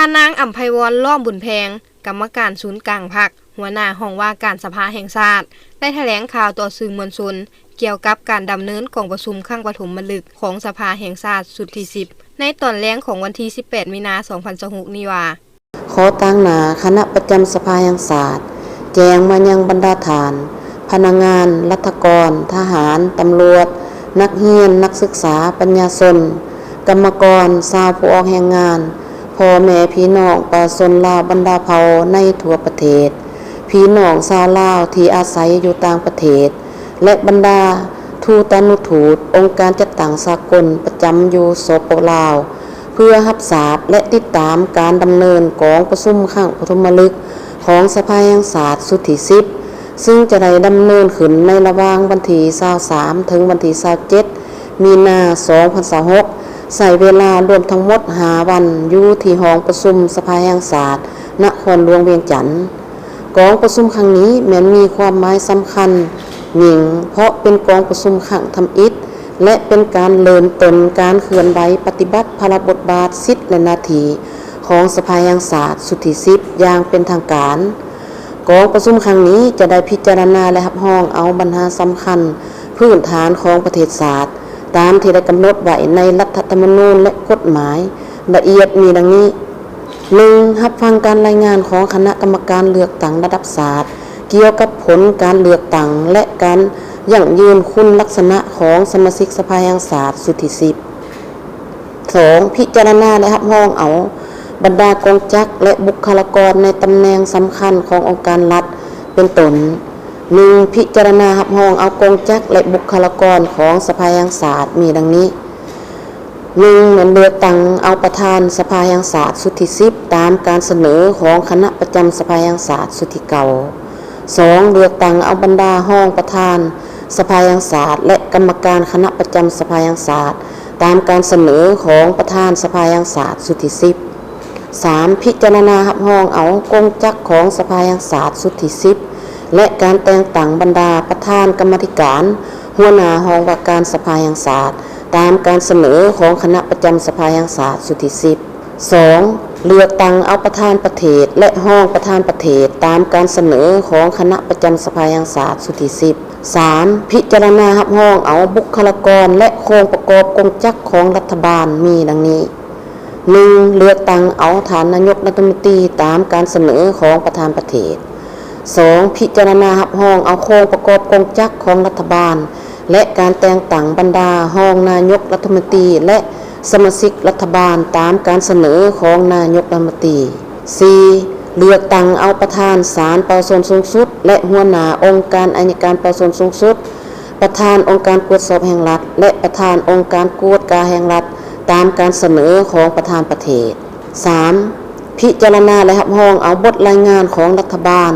ທ່ານນາງ ອຳໄພວອນ ລ້ອມບຸນແພງ ກຳມະການສູນກາງພັກ ຫົວໜ້າຫ້ອງວ່າການສະພາແຫ່ງຊາດ ໄດ້ຖະແຫຼງຂ່າວຕໍ່ສື່ມວນຊົນ ກ່ຽວກັບການດຳເນີນກອງປະຊຸມຄັ້ງປະຖົມມະລຶກຂອງສະພາແຫ່ງຊາດຊຸດທີສິບ ໃນຕອນແລງຂອງວັນທີສິບແປດ ມີນາ ສອງພັນຊາວຫົກ ນີ້ວ່າ: ຂໍຕາງໜ້າຄະນະປະຈຳສະພາແຫ່ງຊາດ ແຈ້ງມາຍັງບັນດາທ່ານ ພະນັກງານ, ລັດຖະກອນ, ທະຫານ, ຕຳຫຼວດ, ນັກຮຽນ, ນັກສຶກສາ, ປັນຍາຊົນ, ກຳມະກອນ, ຊາວຜູ້ອອກແຮງງານ, ພໍ່ແມ່ພີ່ນ້ອງປະຊາຊົນລາວບັນດາເຜົ່າໃນທົ່ວປະເທດ, ພີ່ນ້ອງຊາວລາວທີ່ອາໄສຢູ່ຕ່າງປະເທດ ແລະ ບັນດາທູຕານຸທູດ, ອົງການຈັດຕັ້ງສາກົນປະຈຳຢູ່ ສປ ລາວ ເພື່ອຮັບຊາບ ແລະ ຕິດຕາມການດຳເນີນກອງປະຊຸມຄັ້ງປະຖົມມະລຶກຂອງສະພາແຫ່ງຊາດຊຸດທີສິບ ຊຶ່ງຈະໄດ້ດຳເນີນຂຶ້ນໃນລະຫວ່າງວັນທີຊາວສາມ ເຖິງວັນທີຊາວເຈັດ ມີນາ ສອງພັນຊາວຫົກ ໃຊ້ເວລາລວມທັງໝົດຫ້າວັນ ຢູ່ທີ່ຫ້ອງປະຊຸມສະພາແຫ່ງຊາດນະຄອນຫຼວງວຽງຈັນ. ກອງປະຊຸມຄັ້ງນີ້ແມ່ນມີຄວາມໝາຍສຳຄັນຍິ່ງ ເພາະເປັນກອງປະຊຸມຄັ້ງທຳອິດ ແລະ ເປັນການເລີ່ມຕົ້ນການເຄື່ອນໄຫວປະຕິບັດພາລະບົດບາດ, ສິດ ແລະ ໜ້າທີ່ຂອງສະພາແຫ່ງຊາດຊຸດທີສິບ ຢ່າງເປັນທາງການ. ກອງປະຊຸມຄັ້ງນີ້ຈະໄດ້ພິຈາລະນາ ແລະ ຮັບຮອງເອົາບັນຫາສຳຄັນພື້ນຖານຂອງປະເທດຊາດ ຕາມທີ່ໄດ້ກຳນົດໄວ້ໃນລັດຖະທຳມະນູນ ແລະ ກົດໝາຍລະອຽດມີດັ່ງນີ້: ໜຶ່ງ ຮັບຟັງການລາຍງານຂອງຄະນະກຳມະການເລືອກຕັ້ງລະດັບຊາດ ກ່ຽວກັບຜົນການເລືອກຕັ້ງ ແລະ ການຢັ້ງຢືນຄຸນລັກສະນະຂອງສະມາຊິກສະພາແຫ່ງຊາດຊຸດທີສິບ. ສອງ ພິຈາລະນາ ແລະ ຮັບຮອງເອົາບັນດາກອງຈັກ ແລະ ບຸກຄະລາກອນໃນຕຳແໜ່ງສຳຄັນຂອງອົງການລັດ ເປັນຕົ້ນ: ໜຶ່ງ ພິຈາລະນາຮັບຮອງເອົາກອງຈັກ ແລະ ບຸກຄະລາກອນຂອງສະພາແຫ່ງຊາດມີດັ່ງນີ້: ໜຶ່ງ ແມ່ນເລືອກຕັ້ງເອົາປະທານສະພາແຫ່ງຊາດຊຸດທີສິບ ຕາມການສະເໜີຂອງຄະນະປະຈຳສະພາແຫ່ງຊາດຊຸດທີເກົ້າ. ສອງ ເລືອກຕັ້ງເອົາບັນດາຮອງປະທານສະພາແຫ່ງຊາດ ແລະ ກຳມະການຄະນະປະຈຳສະພາແຫ່ງຊາດ ຕາມການສະເໜີຂອງປະທານສະພາແຫ່ງຊາດຊຸດທີສິບ. ສາມ ພິຈາລະນາຮັບຮອງເອົາກົງຈັກຂອງສະພາແຫ່ງຊາດຊຸດທີສິບ ແລະ ການແຕ່ງຕັ້ງບັນດາປະທານກຳມາທິການ, ຫົວໜ້າຫ້ອງວ່າການສະພາແຫ່ງຊາດ ຕາມການສະເໜີຂອງຄະນະປະຈຳສະພາແຫ່ງຊາດຊຸດທີສິບ. ສອງ ເລືອກຕັ້ງເອົາປະທານປະເທດ ແລະ ຮອງປະທານປະເທດ ຕາມການສະເໜີຂອງຄະນະປະຈຳສະພາແຫ່ງຊາດຊຸດທີສິບ. ສາມ ພິຈາລະນາຮັບຮອງເອົາບຸກຄະລາກອນ ແລະ ໂຄງປະກອບກົງຈັກຂອງລັດຖະບານມີດັ່ງນີ້: ໜຶ່ງ ເລືອກຕັ້ງເອົາທ່ານນາຍົກລັດຖະມົນຕີຕາມການສະເໜີຂອງປະທານປະເທດ. ສອງ ພິຈາລະນາຮັບຮອງເອົາໂຄງປະກອບກົງຈັກຂອງລັດຖະບານ ແລະ ການແຕ່ງຕັ້ງບັນດາຮອງນາຍົກລັດຖະມົນຕີ ແລະ ສະມາຊິກລັດຖະບານຕາມການສະເໜີຂອງນາຍົກລັດຖະມົນຕີ. ສີ່ ເລືອກຕັ້ງເອົາປະທານສານປະຊາຊົນສູງສຸດ ແລະ ຫົວໜ້າອົງການໄອຍະການປະຊາຊົນສູງສຸດ, ປະທານອົງການກວດສອບແຫ່ງລັດ ແລະ ປະທານອົງການກວດກາແຫ່ງລັດ ຕາມການສະເໜີຂອງປະທານປະເທດ. ສາມ ພິຈາລະນາ ແລະ ຮັບຮອງເອົາບົດລາຍງານຂອງລັດຖະບານ,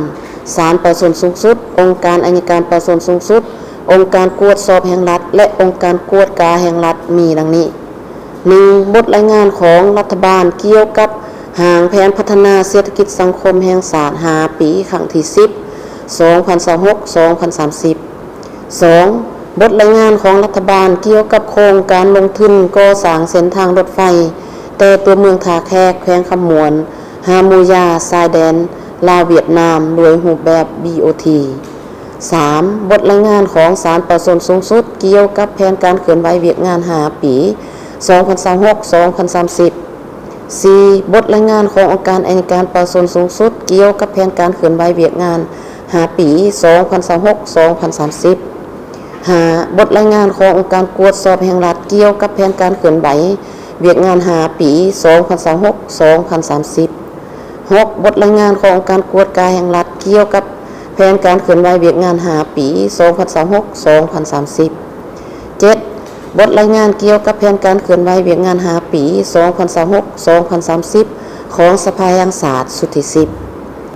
ສານປະຊາຊົນສູງສຸດ, ອົງການໄອຍະການປະຊາຊົນສູງສຸດ, ອົງການກວດສອບແຫ່ງລັດ ແລະ ອົງການກວດກາແຫ່ງລັດ ມີດັ່ງນີ້: ໜຶ່ງ ບົດລາຍງານຂອງລັດຖະບານກ່ຽວກັບຮ່າງແຜນພັດທະນາເສດຖະກິດສັງຄົມແຫ່ງຊາດຫ້າປີ ຄັ້ງທີສິບ ສອງພັນຊາວຫົກ ສອງພັນສາມສິບ. ສອງ ບົດລາຍງານຂອງລັດຖະບານກ່ຽວກັບໂຄງການລົງທຶນກໍ່ສ້າງເສັ້ນທາງລົດໄຟ ແຕ່ຕົວເມືອງທ່າແຂກ ແຂວງຄຳມ່ວນ ຫາໝູຢາ ຊາຍແດນລາວ-ຫວຽດນາມ ດ້ວຍຮູບແບບ ບີໂອທີ. ສາມ ບົດລາຍງານຂອງສານປະຊາຊົນສູງສຸດກ່ຽວກັບແຜນການເຄື່ອນໄຫວວຽກງານຫ້າປີ ສອງພັນຊາວຫົກ ສອງພັນສາມສິບ. ສີ່ ບົດລາຍງານຂອງອົງການໄອຍະການປະຊາຊົນສູງສຸດກ່ຽວກັບແຜນການເຄື່ອນໄຫວວຽກງານຫ້າປີ ສອງພັນຊາວຫົກ ສອງພັນສາມສິບ. ຫ້າ ບົດລາຍງານຂອງອົງການກວດສອບແຫ່ງລັດກ່ຽວກັບແຜນການເຄື່ອນໄຫວວຽກງານຫ້າປີ ສອງພັນຊາວຫົກ ສອງພັນສາມສິບ. ຫົກ ບົດລາຍງານຂອງອົງການກວດກາແຫ່ງລັດກ່ຽວກັບແຜນການເຄື່ອນໄຫວວຽກງານຫ້າປີ ສອງພັນຊາວຫົກ ສອງພັນສາມສິບ. ເຈັດ ບົດລາຍງານກ່ຽວກັບແຜນການເຄື່ອນໄຫວວຽກງານຫ້າປີ ສອງພັນຊາວຫົກ ສອງພັນສາມສິບ ຂອງສະພາແຫ່ງຊາດຊຸດທີສິບ.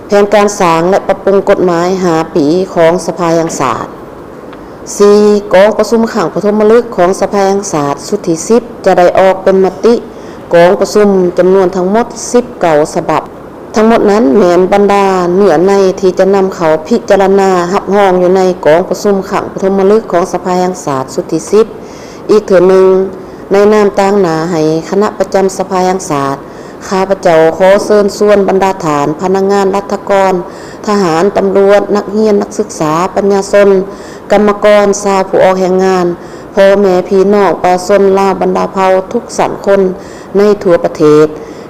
ແຜນການສ້າງ ແລະ ປັບປຸງກົດໝາຍຫ້າປີຂອງສະພາແຫ່ງຊາດ. ສີ່ ກອງປະຊຸມຄັ້ງປະຖົມມະລຶກຂອງສະພາແຫ່ງຊາດຊຸດທີສິບ ຈະໄດ້ອອກເປັນມະຕິກອງປະຊຸມຈຳນວນທັງໝົດສິບເກົ້າສະບັບ. ທັງໝົດນັ້ນແມ່ນບັນດາເນື້ອໃນທີ່ຈະນຳເຂົ້າພິຈາລະນາຮັບຮອງຢູ່ໃນກອງປະຊຸມຄັ້ງປະຖົມມະລຶກຂອງສະພາແຫ່ງຊາດຊຸດທີສິບ ອີກເທື່ອໜຶ່ງ, ໃນນາມຕາງໜ້າໃຫ້ຄະນະປະຈຳສະພາແຫ່ງຊາດ ຂ້າພະເຈົ້າຂໍເຊີນຊວນບັນດາທ່ານພະນັກງານລັດຖະກອນ, ທະຫານ, ຕຳຫຼວດ, ນັກຮຽນ, ນັກສຶກສາ, ປັນຍາຊົນ, ກຳມະກອນ, ຊາວຜູ້ອອກແຮງງານ, ພໍ່ແມ່ພີ່ນ້ອງປະຊາຊົນລາວບັນດາເຜົ່າທຸກຊັ້ນຄົນໃນທົ່ວປະເທດ,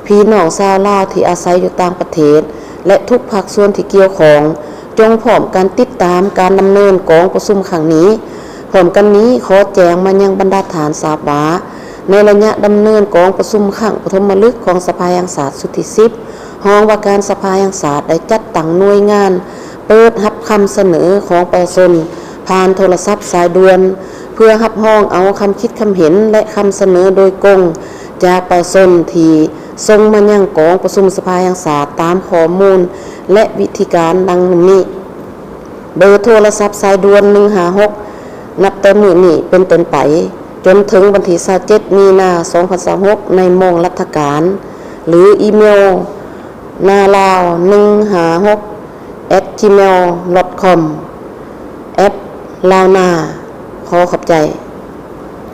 ພີ່ນ້ອງຊາວລາວທີ່ອາໄສຢູ່ຕ່າງປະເທດ ແລະ ທຸກພາກສ່ວນທີ່ກ່ຽວຂ້ອງ ຈົ່ງພ້ອມກັນຕິດຕາມການດຳເນີນກອງປະຊຸມຄັ້ງນີ້. ພ້ອມກັນນີ້ ຂໍແຈ້ງມາຍັງບັນດາທ່ານຊາບວ່າ ໃນໄລຍະດຳເນີນກອງປະຊຸມຄັ້ງປະຖົມມະລຶກຂອງສະພາແຫ່ງຊາດຊຸດທີສິບ ຫ້ອງວ່າການສະພາແຫ່ງຊາດໄດ້ຈັດຕັ້ງໜ່ວຍງານເປີດຮັບຄຳສະເໜີຂອງປະຊາຊົນຜ່ານໂທລະສັບສາຍດ່ວນ ເພື່ອຮັບຮອງເອົາຄຳຄິດຄຳເຫັນ ແລະ ຄຳສະເໜີໂດຍກົງຈາກປະຊາຊົນທີ່ສົ່ງມາຍັງກອງປະຊຸມສະພາແຫ່ງຊາດຕາມຂໍ້ມູນ ແລະ ວິທີການດັ່ງນີ້. ເບີໂທລະສັບສາຍດ່ວນ ໜຶ່ງຫ້າຫົກ ນັບແຕ່ມື້ນີ້ເປັນຕົ້ນໄປ ຈົນເຖິງວັນທີ ຊາວເຈັດ ມີນາ ສອງພັນຊາວຫົກ ໃນໂມງລັດຖະການ ຫຼື ອີເມວ ນາລາວ ໜຶ່ງຫ້າຫົກ ແອັດ ຈີເມວ ດອດ ຄອມ ແອັບ ລາວນາ. ຂໍຂອບໃຈ.